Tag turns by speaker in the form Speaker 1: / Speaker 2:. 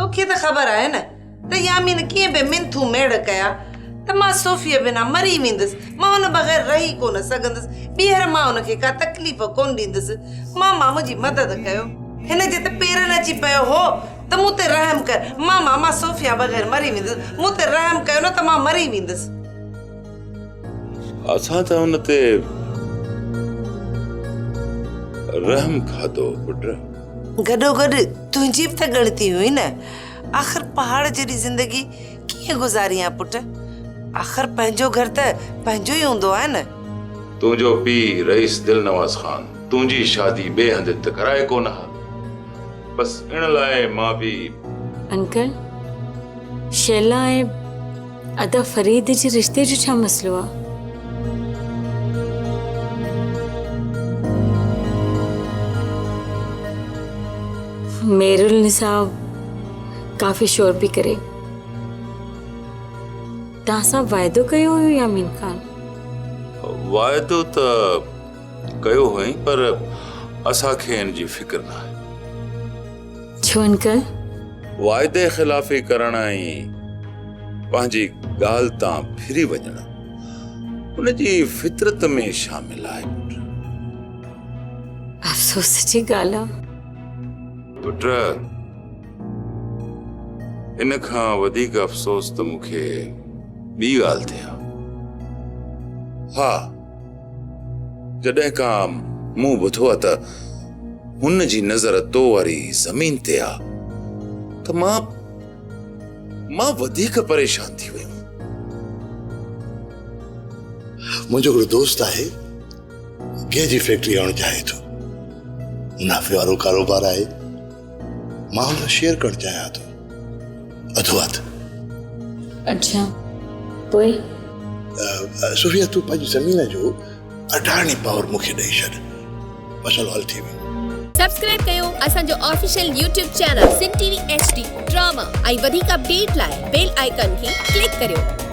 Speaker 1: توکي ته خبر آهي نه ته يامين ڪيئن به منٿون ميڙ ڪيا ته مان صوفيه بنا مري ويندس، مان هن بغير رهي ڪونه سگهندس، ٻيهر مان هن کي ڪا تڪليف ڪونه ڏيندس، ماما منهنجي مدد ڪيو. هن جي ته پيرن اچي پيو هو ته مون تي رحم ڪر، ماما مان صوفيه بغير مري ويندس، مون تي رحم ڪيو نه ته مان مري ويندس.
Speaker 2: اسان ته هن تي رحم کاڌو پٽ.
Speaker 1: گڏوگڏ تنهنجي به ته ڳڻتي هئي نه. آخر پهاڙ جيڏي زندگي ڪيئن گذارين ها پٽ؟ آخر پنهنجو گهر ته پنهنجو ئي هوندو آهي نه.
Speaker 2: تنهنجو پيء رئيس دلنواز خان تنهنجي شادي ٻئي هنڌ ته ڪرائي ڪونه ها. بس ان لاء مان به.
Speaker 3: انڪل، شيلا ۽ ادا فريد جي رشتي جو ڇا مسئلو آ؟ ميرالنساء ڪافي شور پئي ڪري. توهان سان واعدو ڪيو هيو يامين خان؟
Speaker 2: واعدو ته ڪيو هئائين پر اسان کي ان جي فڪر ناهي.
Speaker 3: ڇو انڪل؟
Speaker 2: واعدي خلافي ڪرڻ ۽ پنهنجي ڳالهه تان ڦري وڃڻ ان جي فطرت ۾ شامل آهي پٽ.
Speaker 3: افسوس جي ڳالهه آ.
Speaker 2: پٽ ان کان وڌيڪ افسوس ته مون کي ٻي ڳالهه تي آ. ها جڏهن کان مون ٻڌو آ ته هن جي نظر تو واري زمين تي آ ته مان مان وڌيڪ پريشان ٿي ويم.
Speaker 4: منهنجو هڪڙو دوست آهي گيهه جي فيڪٽري هڻڻ چاهي ٿو. منافعي وارو ڪاروبار آهي. مان هن سان شيئر ڪرڻ چاهيان ٿو. اڌو اڌ.
Speaker 3: اڇا پوء؟
Speaker 4: صوفيا تون پنهنجي زمين جو اڍاڻي پاور مون کي ڏئي ڇڏ. مسئلو حل ٿي ويندو.
Speaker 5: سبسڪرائب ڪيو اسان جو official YouTube channel Sindh T V H D drama ۽ وڌيڪ اپڊيٽ لاء بيل آئيڪان کي ڪلڪ ڪريو.